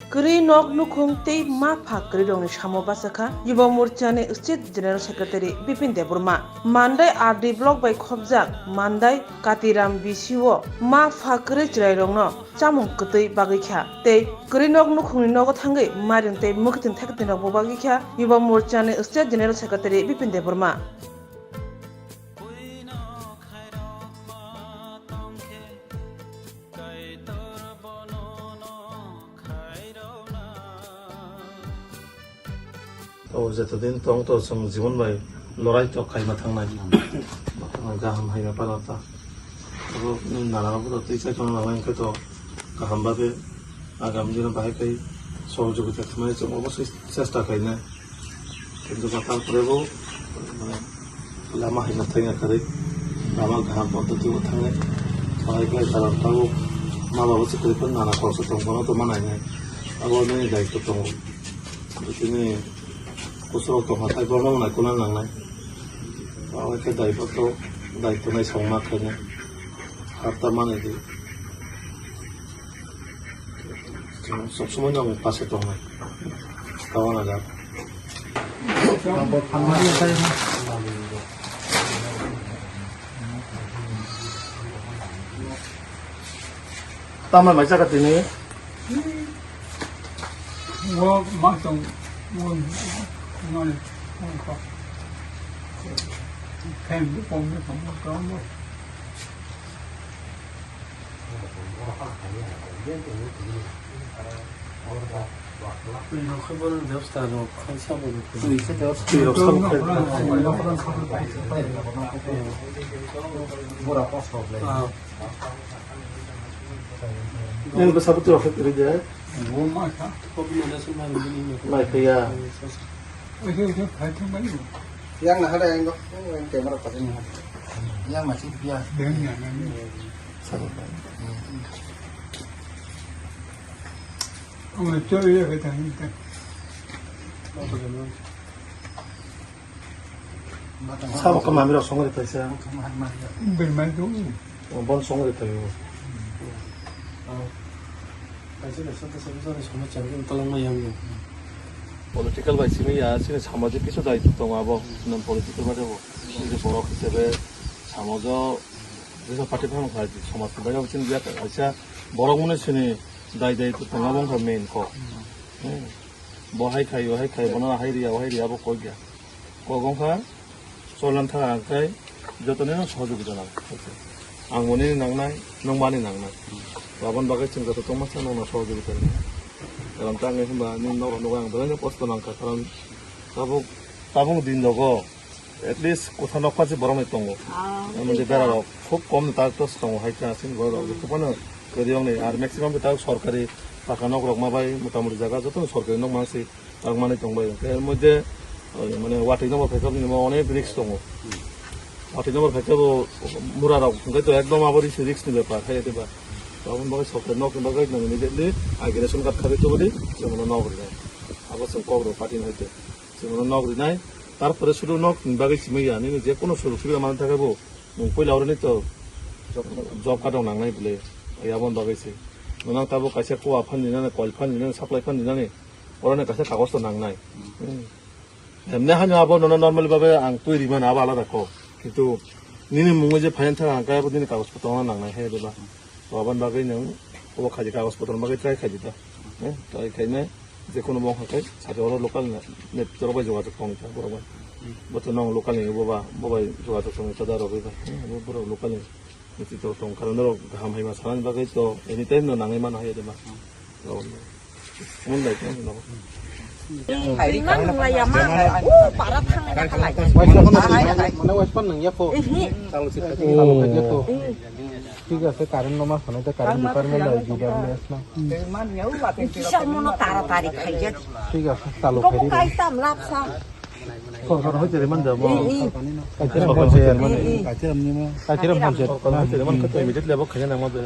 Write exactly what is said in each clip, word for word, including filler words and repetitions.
Kwrwi nok nukhung tei ma pha kwrwirokni samo bachakha Yuba Morchani State General Secretary Bipin Debbarma. Mandai R D block bai khopjak Mandai Katiram B C o ma pha kwrwi chwrairokno chamung kwtwi bagwi kha tei kwrwi nok nukhungni nogo thangwi mairing tei mwkhwtwng thaikwtwirokbo bagwi kha Yuba Morchani State General Secretary Bipin Debbarma. O joto din tong to chwng jibon bai lorai to khaima thangnai. Gaham hai bepar ta. Abo nini nana bo to twi chai tong nang khe to kaham babe agam dino bahai khai sohojogita khaimani chwng obosoi chesta khainai. Kintu ba tarpore bo, mane, lama hai no thangya kwrwi, lama kaham poddoti o thangnai. Bahai khai karon tabuk ma baba se kwrwi phano nana khoroksa tong phano to ma nainai. Abo nini daitw tongo. Bini kusurok tongkha tai bono nai kuna nangnai. Abo khe daitw to, daitw nai songma khainai. Harta manwi di. Sob somoi no ang paso tongnai. Tabana jak. Tamo mai jaga tini. Wo ma tong wo ngani wo ko. Ken ko ko ko. Nang ba sabut rok ride. Mai kaya. Yang na hada yang go. Yang camera pakai ni. Yang masih dia. Sabut. Sabo ka mami rok songri paisa. Bermai tu. Bon songri payo. Political bai simi ya, sini samajik kisu dai tongo abo, non political bai abo. Sini borok hisabe samajo jesa party phano khai samaj bai abo sini ya kaisa borok mune sini dai dai tongo abo wngkha main kok. Bo hai khai, o hai khai, bono hai riya, o hai riya, abo kok ya. Kok wngkha, cholan thang ang khai, joto nino sohojogita nang. Ang bo nini nangnai, nwng bo ani nangnai. Aboni bagwi chwng joto tongma sa nwngno sohojogita rwnai. Karon ta wngwi hwnba nini nok rok nugwi ang belai no kosto nangkha, karon tabuk, tabuk din rogo at least kwthar nokpha se borok ni tongo. Amo je bera rok khub kom ni tak tos tongo hai ta sini borok rok kwbangma kwrwi wngnai, ar maximum khe ta sorkari paka nok rok ma bai motamoti jaga joto sorkari nok ma se. Ang manwi tong bai, hwnkhe er moddhe, o, mane, watwi number phaikhe bini onek risk tongo. Watwi number phaikhe bo mura rok hwnkhe to ekdom abo risk, risk ni bepar, hai diba. Aboni bagwi sorkar nok ni bagwi nang immediately agi ration card khagwi tubudi, chwng nok rinai. Abo chwng kok rw party ni hoite. Chwng nok rinai. Tarpore sudu nok ni bagwi simi ya, nini je kono suruk subida manwi thangkhe bo, nwng puila oro ni to job card rok nangnai bwle. Aboni bagwi se. Nwng tabuk kaisa kuwa phan dinani, koil phan dinani, supply phan dinani. Oro ni kaisa kagoj to nangnai. Hmm. Emne hanya abo nono normal babe ang twi rimani abo alada kok. Kintu nini mungwi je phaina thang ang kaya nini kagoj potro nangnai hai diba. To aboni bagwi nwng obo khaidi kagoj potro bagwi try khaidi da. Eh, try khainai je kono mong hakai sari oro local ni ne toro bai jogajog tongwi ta borok bai. Bo to nong local ni bo ba, bo bai jogajog tongwi ta da rogwi ba. Eh, bo borok local ni. Mithi to tong kha, norok kaham hai ma sanani bagwi to anytime no nangwi mano hai de ma. Mon lai khe no. Twi ma nung lai ya ma. O para thang lai ka lai. Waispan nang ya ko. Ehe. Chalo sit ka chalo ka ya ko. Thik ase, current no ma sanai ta, current department lai D W S no. Kisa mono tara tari khai ja. Thik ase, chalo khai di. Kai tam lap sa. Sorkar hoite rimani da mo. Kachiram panchayat. Kachiram panchayat. Sorkar hoite rimani khe to immediately abo khaina nangma de.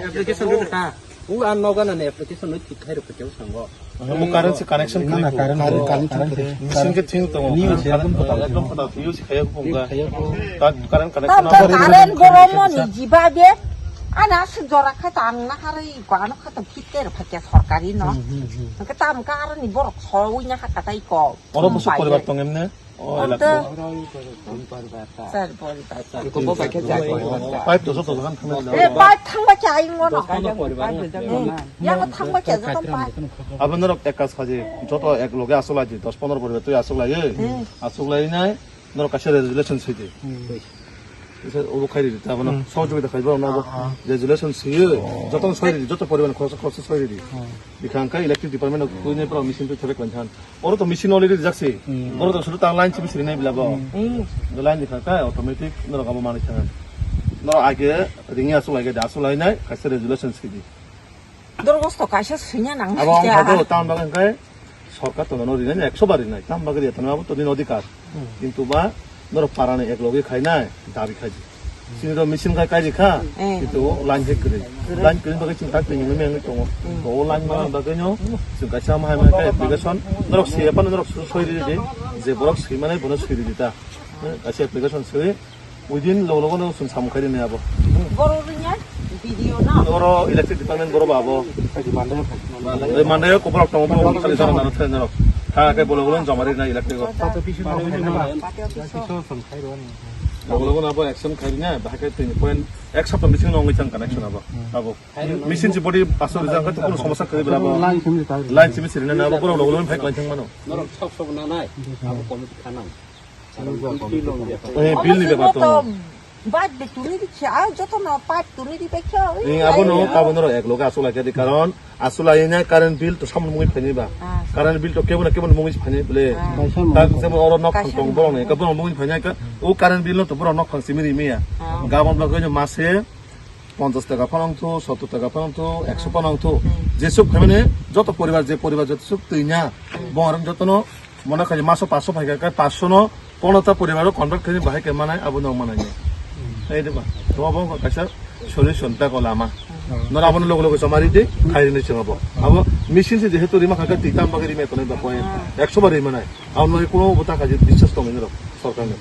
Application rwkha. U an noga nani application no thik khai rwkha sango. Mo current se connection khai. Current, current, current. Machine ke thing tongo. Ni se ekdom pota. Ekdom pota. Use khai ko ga. Current connection. Current goromo ni jiba de. Ana se jora kha ta ang na harwi ko ano kha to fit ter pha kya sorkari no. Hmm, hmm, hmm. Ke tam ka aroni borok so wi na ha ka tai ko. Oro busu poribar tong emne? O elak. Sir, poribar ta. Ko bo bai khe jai. Pipe to joto jagan thangna. Eh, pipe thangba kya ai ngono. Dos pondro poribar. Yang thangba kya joto pipe. Abo norok ek kaj khaji, joto ek loge aswk lai di, dos pondro poribar twi aswk lai. Hmm. Aswk lai nai. Norok kaisa resolution swi di. Hmm. Kaisa obo khai ridi, ta bono hmm, sohojogita khai borok no obo ah, ah, resolution swi, oh, joto soi ridi, joto poribar khoroksa khoroksa soi ridi. Hmm. Bikha hwnkhe electric department no twi nai borok machine twi thebek lai than. Oro to machine already rijak se. Hmm. Oro to sudu ta line simi siri nai bila bo. Hmm. Do line ni kha automatic norok abo manwi thang. Norok age ringi aswk lai ge da aswk lai nai kaisa resolution swi di. Dorgosto kaisa swinya nang. Abo ang swinya. Khajo, tam bagwi hwnkhe sorkar to nono rinai, ekso bar rinai, tam bagwi riya, tamo abo to nini odhikar. Hmm. Kintu ba norok parani ek logi khainai, dabi khaji. Sini to machine khai kairi kha, eh, kintu o line hai kwrwi. Kwrwi. Line kwrwi bagwi chwng tak twi nungwi mengwi tongo. Hmm. To o line mana bagwi no, chwng kaisa mahai mahai khai application, norok swi apano norok swi soi ridi, je borok swi manai bono swi ridi ta. Hmm. Kaisa application swi, Within logo logo no chwng samung khairi nai abo. Borok rwnya video no. Oro electric department borok ba abo. Mandai ko borok tongo, borok kali jora nang thai nang. Kha khe borok logo joma ri nai electric o. Pati office o. Logo logo no abo action khairi nai, bahai khe tini point ek sapta bising no wngwi thang connection abo. Abo. Machine si body aswk rijak khe to kono somosa khairi bela abo. Line simi siri nai abo borok logo logo phai khlaithang mano. Norok sok sok nanai. Abo committee khanang. Eh, bill ni bepar tongo. Bad de tuni di khe, ah, joto no pipe tuni di bai khe, eh, abo no, abo no ek loge aswk lai khe di, karon aswk lai na current bill to samung mungwi phaini ba. Ah. Current bill to kebo na kebo mungwi phaini bole. Ah. Ta jemon oro nok phang tong borok ni, borok mungwi phaini ka, o current bill no to borok nok phang simi ri miya. Ah. Gabon ba khe mase ponchash taka phano wngthu, sottor taka phano wngthu, ekso phano wngthu. Hmm. Jesuk phaimani joto poribar, je poribar joto suk twi nya, hmm, bongrok jotono mona khaji maso paanch sho phaikha, khe paanch sho no ponota poribar o convert khaini bahai khe manai, abo no manai no. Hmm. Ei de ba, to abo wngkha kaisa solution ta ko lama. Hmm. Nora abo no logo logo somari di, khairi ni chwng abo. Abo machine se jehetu rima kha khe twi tam bagwi rima tonai ba point. Hmm. Ekso bar rima nai. Abo no kuno bo ta khaji biswas tongwi norok sorkar ni.